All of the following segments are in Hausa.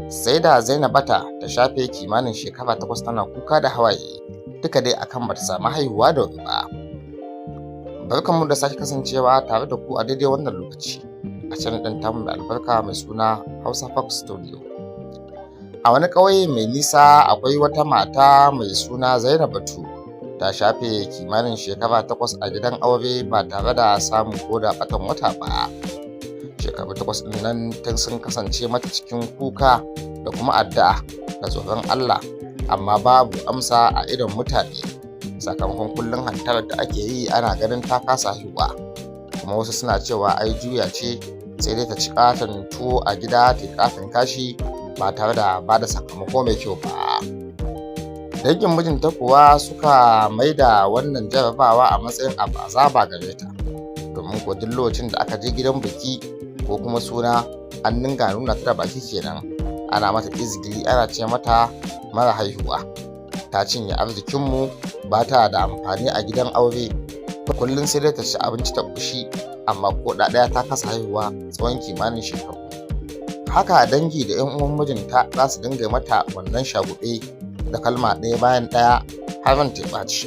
Sai da Zainabata ta shafe kimanin shekara 8 tana kuka da hawaye, duka dai akan bata samu haihuwa da wuri ba. Barkanmu da sake kasancewa tare da ku a daidai wannan lokaci a channel ɗin tamu mai albarka mai suna Hausa Fox Studio. A wani ƙauye mai nisa akwai wata mata mai suna Zainabatu, ta shafe kimanin shekara 8 a gidan aure ba tare da samun koda ɓatan wata ba. Shekaru 8 ɗin nan tun sun kasance mata cikin kuka da kuma addu'a da tsoron Allah, amma babu amsa a idon mutane, sakamakon kullum hantarar da ake yi ana ganin ta kasa haihuwa. Kuma wasu suna cewa ai juya ce, sai dai ta ci ƙaton tuwo a gida ta ƙaton kashi ba tare da ba da sakamako mai kyau ba. Dangin mijinta kuwa suka maida wannan jarabawa a matsayin abu azaba gare ta, domin ko duk lokacin da aka je gidan biki ko kuma suna, an dinga nuna ta da baki kenan, ana mata izgili, ana ce mata mara haihuwa, ta cinye arzikinmu, ba ta da amfani a gidan aure, kullum sai dai ta ci abinci ta ƙoshi, amma ko ɗa ɗaya ta kasa haihuwa tsawon kimanin shekaru. Haka dangi da 'yan uwan mijinta za su dinga mata wannan shagube da kalma ɗaya bayan ɗaya har ranta ya ɓaci.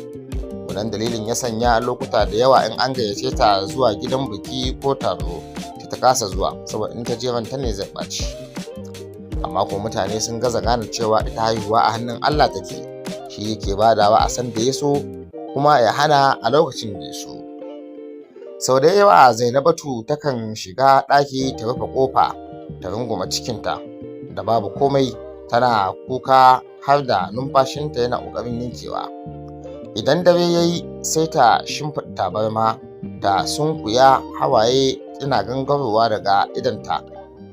Wannan dalilin ya sanya lokuta da yawa in an gayyace ta zuwa gidan biki ko taro, sai ta kasa zuwa, saboda in ta je ranta ne zai ɓaci. Amma kuma mutane sun gaza gane cewa ita haihuwa a hannun Allah take, shi yake badawa a san da ya so kuma ya hana a lokacin da ya so. Sau da yawa Zainabatu takan shiga ɗaki ta rufe ƙofa, ta runguma cikinta da babu komai, tana kuka har da numfashinta yana ƙoƙarin yankewa. Idan dare ya yi, sai ta shimfiɗa tabarma ta sunkuya, hawaye yana gangarowa daga idonta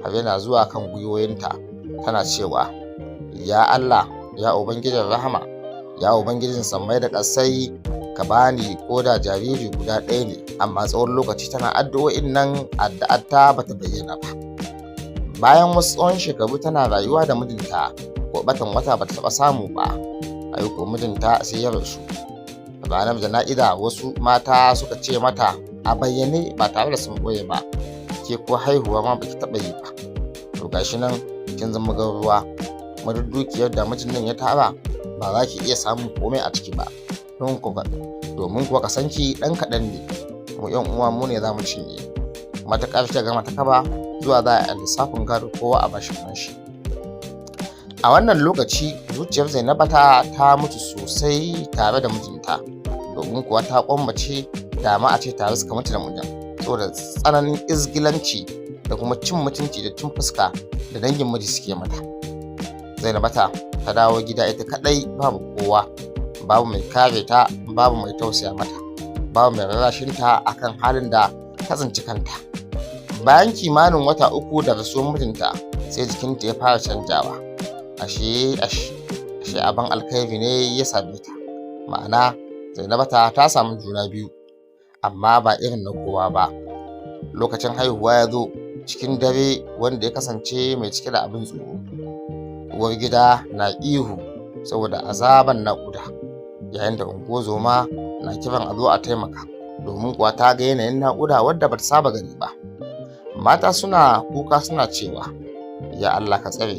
har yana zuwa kan gwiwoyinta, tana cewa, "Ya Allah, ya Ubangijin rahama, ya Ubangijin sammai da ƙasai, ka bani ko da jariri guda ɗaya ne." Amma tsawon lokaci tana addu'o'in nan, addu'ar ta bata bayyana ba. Bayan wasu tsawon shekaru tana rayuwa da mijinta, ko batan wata bata taɓa samu ba, ai ko mijinta sai ya rasu. Ranar jana'iza wasu mata suka ce mata a bayyane ba tare da sun ɓoye ba, "Ke ko haihuwa ma baki taɓa yi ba, to gashi nan kin zama gwauruwa, kuma duk dukiyar da mijin nan ya tara ba za ki iya samun komai a ciki ba, domin kuwa kasanki ɗan kaɗan ne, mu yan uwa mu ne za mu cinye. Matuƙar ta gama ta kaba zuwa za a lissafin gado, kowa a bashi shi." A wannan lokaci zuciyar Zainabata ta mutu sosai tare da mijinta, domin kuwa ta kwammace da ma a ce tare suka mutu da mijin, saboda tsananin izgilanci da kuma cin mutunci da cin fuska da dangin miji suke mata. Zainabata ta dawo gida ita kadai, babu kowa, babu mai kare ta, babu mai tausaya mata, babu mai rarrashinta akan halin da ta tsinci kanta. Bayan kimanin wata 3 da rasuwar mijinta, sai jikinta ya fara canjawa. Ashe ashe ashe abin alkhairi ne ya same ta, ma'ana Zainabata ta samu juna biyu, amma ba irin na kowa ba. Lokacin haihuwa ya zo cikin dare wanda ya kasance mai cike da abin tsoro. Uwar gida na ihu saboda azaban naƙuda, yayin da ungozoma na kiran a zo a taimaka, domin kuwa ta ga yanayin naƙuda wadda bata saba gani ba. Mata suna kuka suna cewa, "Ya Allah ka tsare,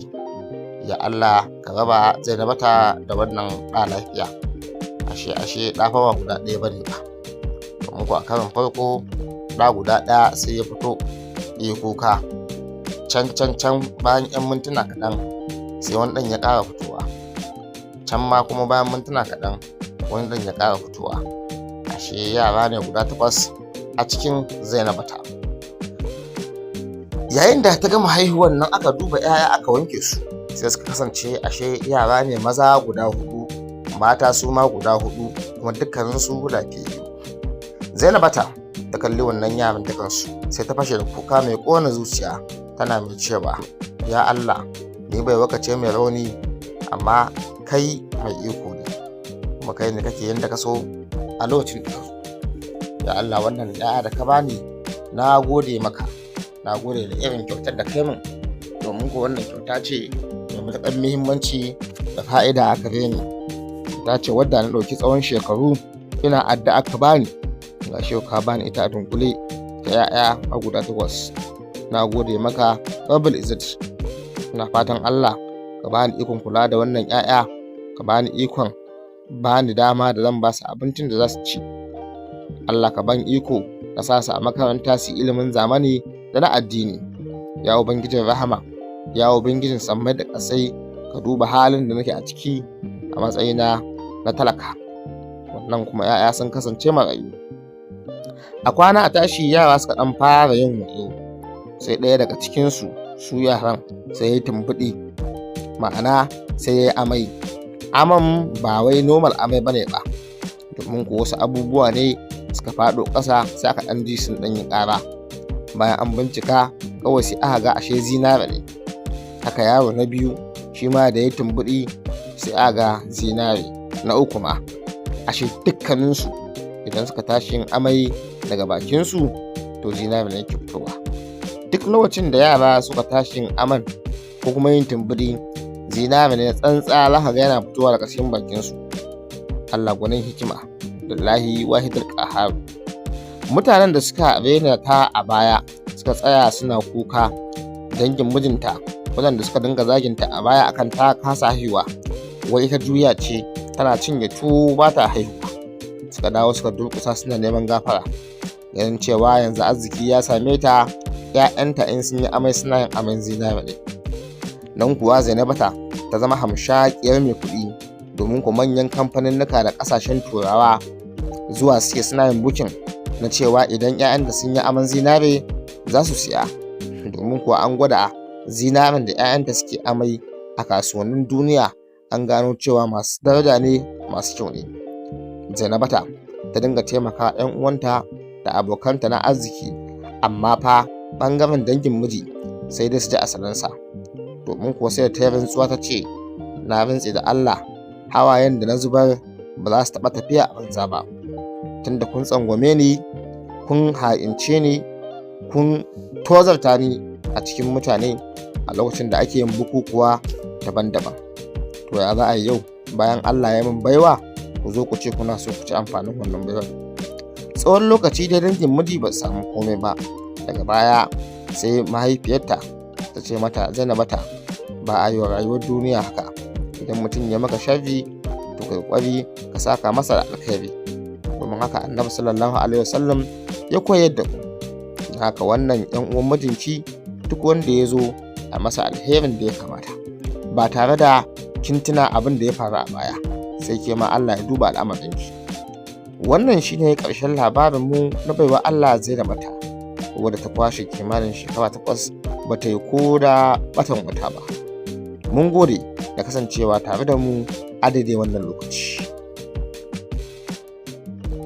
ya Allah ka raba Zainabata da wannan ɗa lafiya." Ashe ashe ɗa fa ba guda ɗaya bane ba, domin kuwa a karon farko ɗa guda ɗaya sai ya fito ya kuka. Can can can bayan 'yan mintuna kaɗan, sai wani ɗan ya ƙara fitowa. Can ma kuma bayan mintuna kaɗan, wani ɗan ya ƙara fitowa. Ashe yara ne guda 8 a cikin Zainabata. Yayin da ta gama haihuwan nan, aka duba 'ya'ya aka wanke su, sai suka kasance ashe yara ne maza guda hudu, mata su ma guda hudu, kuma dukkaninsu lafiyayyu. Zainabata ta kalli wannan yaran dukansu, sai ta fashe da kuka mai ƙona zuciya, tana mai cewa, "Ya Allah, ni baiwarka ce mai rauni, amma kai mai iko ne, kuma kai ne kake yanda ka so a lokacin da ka so. Ya Allah, wannan ɗaya da ka bani, na gode maka, na gode da irin kyautar da kai min, domin ko wannan kyauta ce mai matuƙar muhimmanci da fa'ida a gare ni. Ta ce wadda na ɗauki tsawon shekaru ina addu'a ka bani, ga shi ka bani ita a dunkule ta 'ya'ya a guda 8. Na gode maka, Rabbul Izzati." Ina fatan Allah ka bani ikon kula da wannan 'ya'ya, ka bani ikon bani dama da zan ba su abincin da za su ci. Allah ka ban iko na sa su a makaranta su ilimin zamani da na addini. Ya Ubangijin rahama, ya Ubangijin sammai da ƙasai, ka duba halin da nake a ciki a matsayina na talaka, wannan kuma 'ya'ya sun kasance marayu." A kwana a tashi, yara suka ɗan fara yin wayo. Sai ɗaya daga cikinsu su yaran sai ya tumbuɗi, ma'ana sai ya yi amai. Aman ba wai normal amai bane ba, domin ko wasu abubuwa ne suka faɗo ƙasa, sai aka ɗan ji sun ɗan yi ƙara. Bayan an bincika, kawai sai aka ga ashe zinare ne. Haka yaro na biyu shi ma da ya tumbuɗi, sai aka ga zinare. Na uku ma. Ashe dukkaninsu idan suka tashi yin amai daga bakinsu, to zinare ne ke fitowa. Duk lokacin da yara suka tashi yin aman ko kuma yin tumbuɗi, zinare ne tsantsa za ka ga yana fitowa daga cikin bakinsu. Allah gwanin hikima, lillahi wahidul qahhar. Mutanen da suka rena ta a baya suka tsaya suna kuka. Dangin mijinta waɗanda suka dinga zaginta a baya akan ta kasa haihuwa, wai ita juya ce tana cinye tuwo ba ta haihuwa, suka dawo suka durƙusa suna neman gafara, ganin cewa yanzu arziki ya same ta, ‘ya'yanta in sun yi amai suna yin aman zinare ne. Nan kuwa Zainabata ta zama hamshakiyar mai kuɗi, domin ku manyan kamfaninnika da ƙasashen Turawa zuwa suke suna yin booking na cewa idan 'ya'yan da sun yi aman zinare za su siya, domin kuwa an gwada zinaren da 'ya'yanta suke amai a kasuwannin duniya, an gano cewa masu daraja ne, masu kyau ne. Zainabata ta dinga taimaka 'yan uwanta da abokanta na arziki, amma fa ɓangaren dangin miji sai dai su ji asalinsa, domin kuwa sai da ta yi rantsuwa, ta ce, "Na rantse da Allah, hawayen da na zubar ba za su taɓa tafiya a banza ba, tunda kun tsangwame ni, kun ha'ince ni, kun tozarta ni a cikin mutane a lokacin da ake yin bukukuwa daban-daban. To ya za a yi yau, bayan Allah ya min baiwa, ku zo ku ce kuna so ku ci amfanin wannan baiwar?" Tsawon lokaci dai dangin miji ba su samu komai ba. Daga baya sai mahaifiyarta ta ce mata, "Zainabata, ba a yi wa rayuwar duniya haka. Idan mutum ya maka sharri, to kai kwari ka saka masa da alkhairi, domin haka Annabi sallallahu alaihi wasallam ya koyar da mu. Haka wannan yan uwan mijinki, duk wanda ya zo a masa alherin da ya kamata, ba tare da kin tuna abin da ya faru a baya, sai ke ma Allah ya duba al'amarinki." Wannan shine ƙarshen labarin mu na baiwa Allah Zainabata, wadda ta kwashe kimanin shekara 8 bata yi ko da batan wata ba. Mun gode da kasancewa tare da mu a daidai wannan lokaci.